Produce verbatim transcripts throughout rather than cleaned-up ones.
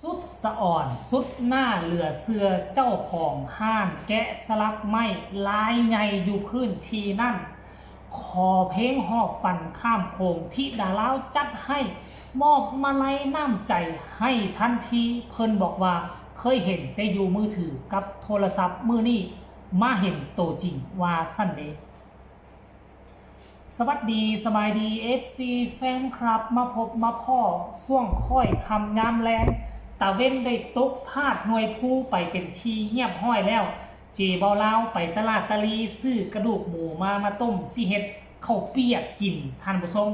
สุดสะอ่อนสุดหน้าเหลือเชื่อ เจ้าของห้านแกะสลักไม้รายใหญ่อยู่พื้นที่นั่น ขอเพลงฮอบฝันข้ามโขง ธิดาลาวจัดให้ มอบมาลัยน้ำใจให้ทันที เพิ่นบอกว่าเคยเห็นแต่อยู่มือถือกับโทรศัพท์ มื้อนี้มาเห็นโตจริง ว่าซั่นเด้ สวัสดีสบายดี เอฟซี แฟนคลับ มาพบมาพ้อช่วงค่อยค่ำยามแลง ตะเว็นได้ตกพาดหน่วยภูไปเป็นที่เรียบร้อยแล้ว เจเบาลาวไปตลาดตะลีซื้อกระดูกหมูมา มาต้มสิเฮ็ดข้าวเปียกกิน ท่านผู้ชม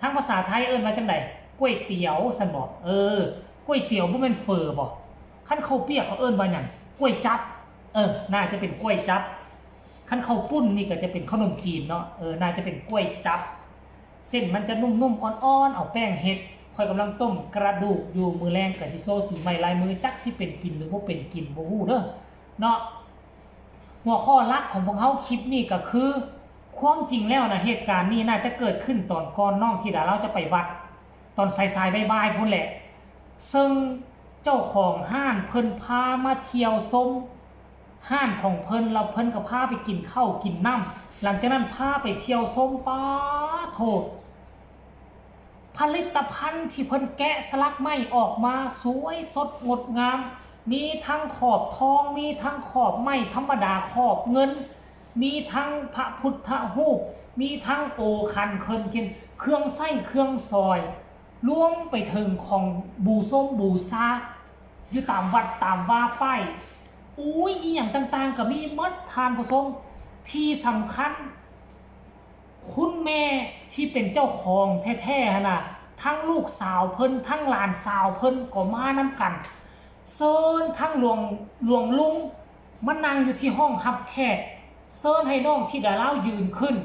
ทางภาษาไทยเอิ้นว่าจั่งใด ก๋วยเตี๋ยว ซั่นบ่ เออ ก๋วยเตี๋ยวบ่แม่นเฝอบ่ คันข้าวเปียกเขาเอิ้นว่าหยัง ก๋วยจั๊บ เออ น่าจะเป็นก๋วยจั๊บ คันข้าวปุ้นนี่ก็จะเป็นขนมจีนเนาะ เออ น่าจะเป็นก๋วยจั๊บ เส้นมันจะนุ่มๆ อ่อนๆ เอาแป้งเฮ็ด ข้อยกำลังต้มกระดูกอยู่ มื้อแลงก็สิโชว์สีไม้ลายมือ จักสิเป็นกินหรือบ่เป็นกินบ่ฮู้เด้อ เนาะ หัวข้อหลักของพวกเฮาคลิปนี้ก็คือ ความจริงแล้วนะ เหตุการณ์นี้น่าจะเกิดขึ้นตอนก่อนน้องธิดาลาวจะไปวัด ตอนสายๆ บ่ายๆ พู้นแหละ ซึ่งเจ้าของห้านเพิ่นพามาเที่ยวชมห้านของเพิ่น แล้วเพิ่นก็พาไปกินข้าวกินน้ำ หลังจากนั้นพาไปเที่ยวชม ป๊าดโธ่ ผลิตภัณฑ์ที่เพิ่นแกะสลักไม้ออกมาสวยสดงดงาม มีทั้งขอบทอง มีทั้งขอบไม้ธรรมดา ขอบเงิน มีทั้งพระพุทธรูป มีทั้งโอคันเคินเคน เครื่องใช้เครื่องสอย รวมไปถึงของบูชงบูชา อยู่ตามวัดตามวา ป้าย อุ้ย อีหยังต่างๆ ก็มีหมด ท่านผู้ชม ที่สำคัญ คุณแม่ที่เป็นเจ้าของแท้ๆ หั่นน่ะ ทั้งลูกสาวเพิ่น ทั้งหลานสาวเพิ่นก็มานำกัน เชิญทั้งหลวง หลวงลุงมานั่งอยู่ที่ห้องรับแขก เชิญให้น้องธิดาลาวยืนขึ้น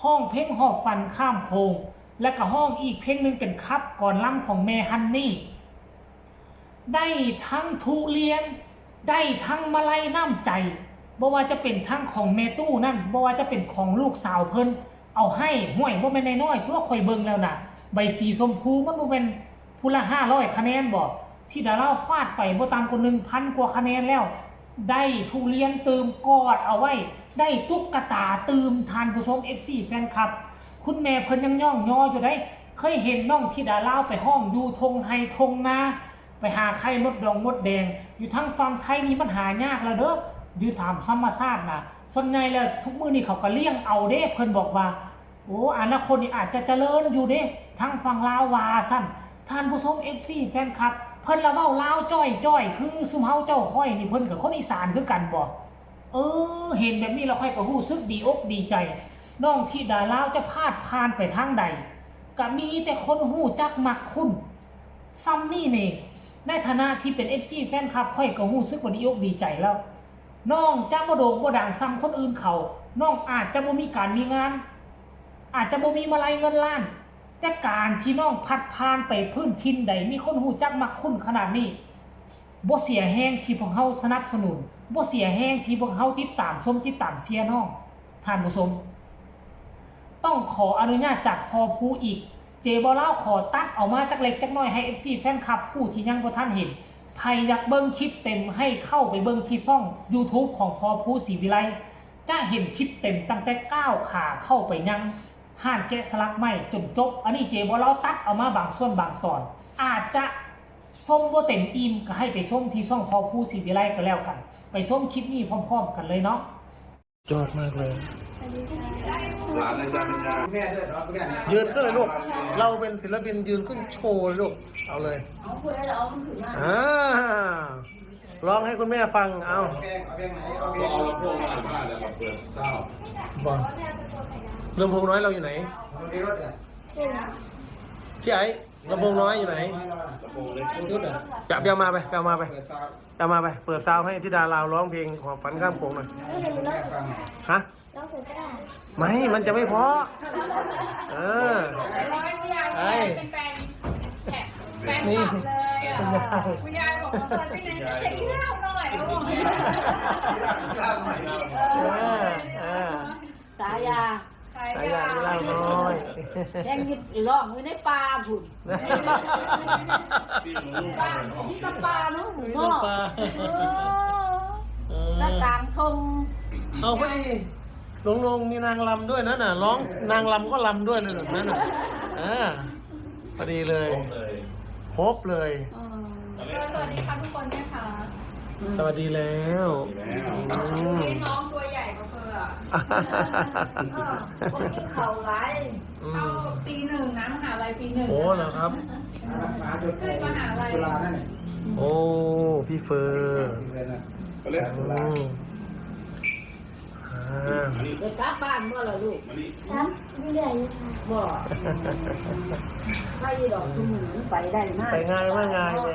ร้องเพลงฮอบฝันข้ามโขง และก็ร้องอีกเพลงหนึ่งเป็นคับกลอนลำของแม่ฮันนี่ ได้ทั้งทุเรียน ได้ทั้งมาลัยน้ำใจ บ่ว่าจะเป็นทั้งของแม่ตู้นั่น บ่ว่าจะเป็นของลูกสาวเพิ่น เอาให้ ห้วย บ่แม่นน้อยๆ ตัว ข้อยเบิ่งแล้วน่ะ ใบสีชมพูมันบ่แม่นผู้ละห้าร้อยคะแนนบ่ ธิดาลาวฟาดไปบ่ต่ำกว่าหนึ่งพันกว่าคะแนนแล้ว ได้ทุเรียนตื่มกอดเอาไว้ ได้ตุ๊กตาตื่ม ท่านผู้ชม เอฟซี แฟนคลับ คุณแม่เพิ่นยังย้องยออยู่เด้ เคยเห็นน้องธิดาลาวไปฮ้องอยู่ทงไฮ่ทงนา ไปหาไข่มดดองมดแดง อยู่ทางฝั่งไทยนี่มันหายากแล้วเด้อ อยู่ตามธรรมชาติน่ะ ส่วนใหญ่แล้วทุกมื้อนี้เขาก็เลี้ยงเอาเด้ เพิ่นบอกว่า โอ้ อนาคตนี่อาจจะเจริญอยู่เด้ ทางฝั่งลาวว่าซั่น ท่านผู้ชม เอฟซี แฟนคลับ เพิ่นละเว้าลาวจ้อยๆ คือซุมเฮาเจ้าข้อยนี่ เพิ่นก็คนอีสานคือกันบ่ เออ เห็นแบบนี้แล้วข้อยก็รู้สึกดีอกดีใจ น้องธิดาลาวจะพาดผ่านไปทางใด ก็มีแต่คนรู้จักมักคุ้น ซ่ำนี่นี่ ในฐานะที่เป็น เอฟซี แฟนคลับ ข้อยก็รู้สึกว่าดีอกดีใจแล้ว น้องจะบ่โด่งบ่ดังซ่ำคนอื่นเขา น้องอาจจะบ่มีการมีงาน อาจจะบ่มีมาลัยเงินล้าน แต่การที่น้องพัดผ่านไปพื้นถิ่นใด มีคนรู้จักมักคุ้นขนาดนี้ บ่เสียแฮงที่พวกเฮาสนับสนุน บ่เสียแฮงที่พวกเฮาติดตามชม ติดตามเชียร์น้อง ท่านผู้ชม ต้องขออนุญาตจากพ่อภูอีก เจเบาลาวขอตัดเอามาจักเล็กจักน้อยให้ เอฟซี แฟนคลับผู้ที่ยังบ่ทันเห็น ไผอยากเบิ่งคลิปเต็มให้เข้าไปเบิ่งที่ช่อง YouTube ของพ่อภูศรีวิไล จะเห็นคลิปเต็มตั้งแต่ก้าวขาเข้าไปยังห้านแกะสลักไม้จนจบ อันนี้เจเบาลาวตัดเอามาบางส่วนบางตอน อาจจะชมบ่เต็มอิ่มก็ให้ไปชมที่ช่องพ่อภูศรีวิไลก็แล้วกัน ไปชมคลิปนี้พร้อมๆ กันเลยเนาะ ยอดมากเลย ร้านอาจารย์ปัญญา ยืนขึ้นเลยลูก เราเป็นศิลปินยืนขึ้นโชว์เลยลูก เอาเลย เอาผู้ใดเราเอามือถือมา อ่า ร้องให้คุณแม่ฟัง เอา ก็เอาลำโพงมาบ้านแล้วมาเปิดเศร้า บอลลำโพงน้อยเราอยู่ไหน มันมีรถอ่ะ พี่ไอ้ลำโพงน้อยอยู่ไหน ลำโพงเล็ก ชุดอ่ะ จะไปเอามาไปไปเอามาไป เปิดเศร้า ไปเอามาไป เปิดซาวด์ให้ธิดาลาวร้องเพลงหอบฝันข้ามโขงหน่อย เออเดี๋ยวหนูเล่า ฟัง ฮะ เล่าเสร็จก็ได้ ไม่ มันจะไม่เพราะ เออ ร้อยคุณยายคุณยายเป็นแฟนแท็กแฟนคลับเลยอ่ะคุณยายบอกว่าเปิดไปไหนก็เที่ยวหน่อยเขาบอกอย่างเงี้ย เล่าใหม่เล่าใหม่ เออ เออ สายา ส สายยางเล่าน้อย แฮงอยู่ร้องอยู่ในป่าพุ้น ป่า มีแต่ป่าเนาะ มีแต่ป่า เนาะ เออ เออ ตะกลางทง เอาพอดี หลวงๆ มีนางรำด้วยนั่นน่ะ ร้อง นางรำก็รำด้วยเลยแบบนั้นน่ะ อ่า พอดีเลย ครบเลย ครบเลย เออ เออ สวัสดีค่ะทุกคนนะคะ สวัสดีแล้ว สวัสดีแล้ว อืม นี่น้องตัวใหญ่กว่าเธออะ เออ ก็กินเขาหลาย อืม เข้าปีหนึ่งนะ มหาลัยปีหนึ่ง โอ้ นะคะ เหรอครับ ขึ้นมหาลัย จุฬานั่นน่ะ โอ้ พี่เฟอร์ เขาเรียกจุฬา อืม อ่า เดี๋ยวกลับบ้านเมื่อไหร่ลูก ครับ อยู่เรื่อยอยู่ค่ะ บ่ ไปดอกทุกมื้อมันไปได้มา ไปง่ายมาง่ายไง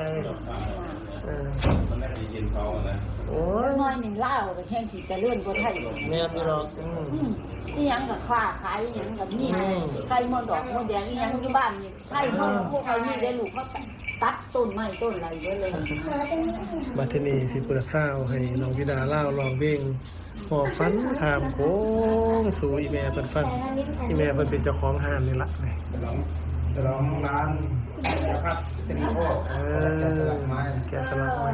เออ มันได้เย็นเขานะ โอ้ย น้อยหนึ่งเล่าวก็แห้งสิเจริญกว่าไทย แม่นอยู่ดอก อืม อืม อีหยังก็ค้าขาย อีหยังก็มี อืม ไข่มดดอกมดแดง อีหยังอยู่บ้านนี่ ไข่มด พวกเขามีได้ลูกเขาตัดต้นไม้ต้นอะไรเยอะเลย มาที่นี่สิเปิดซาวให้น้องธิดาลาวร้องเพลง หอบฝันข้ามโขงสู่อีแม่เพิ่นฟัง อีแม่เพิ่นเป็นเจ้าของห้านนี่ละนี่ ฉลอง ฉลองร้านจักรพรรดิสตรีโภค เออ แกะสลักไม้ แกะสลักไม้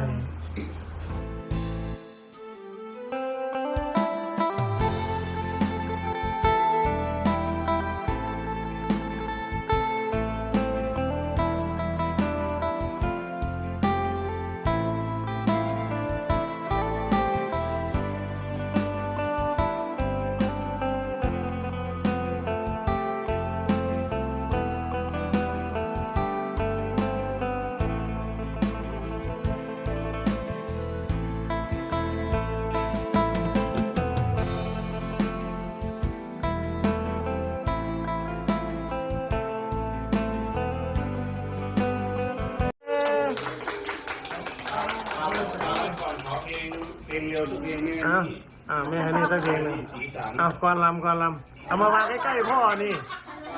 เพลงเร็วทุกเพลงแม่ อ้าว นี่ อ่า แม่ให้นี่สักเพลงหนึ่ง สีสัน อ้าว ก่อนลำ ก่อนลำ เอามาวางใกล้ๆพ่อนี่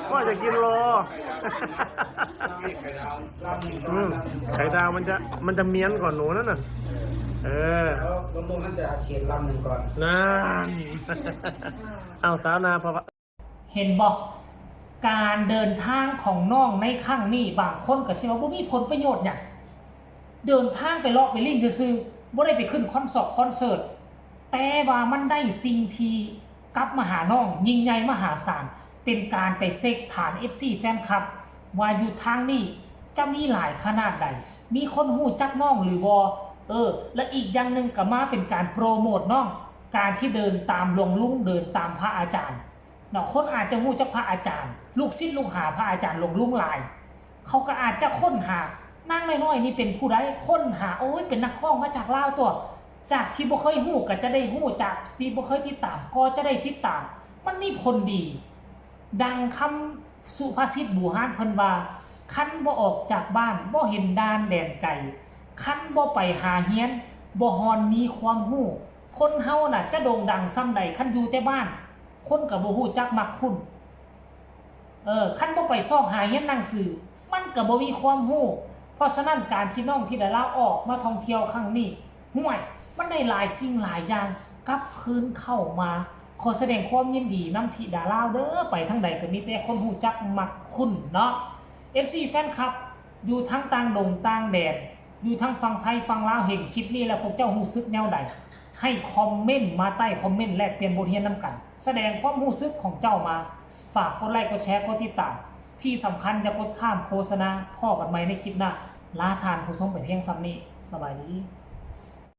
พ่อจะกินรอ อืม ไข่ดาวมันจะ มันจะเมี้ยนกว่าหนูนั่นน่ะ เออ แล้วลงๆนั่นจะเขียนลำหนึ่งก่อน นั่น เอาสาวนาพะ เห็นบ่ การเดินทางของน้องในครั้งนี้ บางคนก็สิว่าบ่มีผลประโยชน์หยัง เดินทางไปเลาะไปเล่นซื่อๆ บ่ได้ไปขึ้นคอนเสิร์ตคอนเสิร์ต แต่ว่ามันได้สิ่งที่กลับมาหาน้องยิ่งใหญ่มหาศาล เป็นการไปเช็คฐาน เอฟซี แฟนคลับ ว่าอยู่ทางนี้จะมีหลายขนาดใด มีคนฮู้จักน้องหรือบ่ เออ และอีกอย่างหนึ่งก็มาเป็นการโปรโมทน้อง การที่เดินตามหลวงลุง เดินตามพระอาจารย์ เนาะ คนอาจจะฮู้จักพระอาจารย์ ลูกศิษย์ลูกหาพระอาจารย์หลวงลุงหลาย เขาก็อาจจะค้นหา นางน้อยๆนี่เป็นผู้ใด ค้นหา โอ้ย เป็นนักร้องมาจากลาวตัว จากที่บ่เคยฮู้ก็จะได้ฮู้ จากที่บ่เคยติดตามก็จะได้ติดตาม มันมีผลดี ดังคำสุภาษิตบูฮานเพิ่นว่า คันบ่ออกจากบ้าน บ่เห็นด่านแดนไกล คันบ่ไปหาเฮียน บ่ฮอนมีความฮู้ คนเฮาน่ะจะโด่งดังส่ำใด คันอยู่แต่บ้าน คนก็บ่ฮู้จักมักคุณ เออ คันบ่ไปซอกหาเฮียนหนังสือ มันก็บ่มีความฮู้ เพราะฉะนั้นการที่น้องธิดาลาวออกมาท่องเที่ยวครั้งนี้ ห่วย มันได้หลายสิ่งหลายอย่างกลับคืนเข้ามา ขอแสดงความยินดีนำธิดาลาวเด้อ ไปทางใดก็มีแต่คนฮู้จักมักคุณเนาะ เอฟซี แฟนคลับ อยู่ทั้งต่างดงต่างแดน อยู่ทั้งฝั่งไทยฝั่งลาว เห็นคลิปนี้แล้วพวกเจ้าฮู้สึกแนวใด ให้คอมเมนต์มาใต้คอมเมนต์แลกเปลี่ยนบทเรียนนำกัน แสดงความฮู้สึกของเจ้ามา ฝากกดไลค์กดแชร์กดติดตาม ที่สำคัญอย่ากดข้ามโฆษณา พ้อกันใหม่ในคลิปหน้า ลาท่านผู้ชมไปเพียงส่ำนี้ สบายดี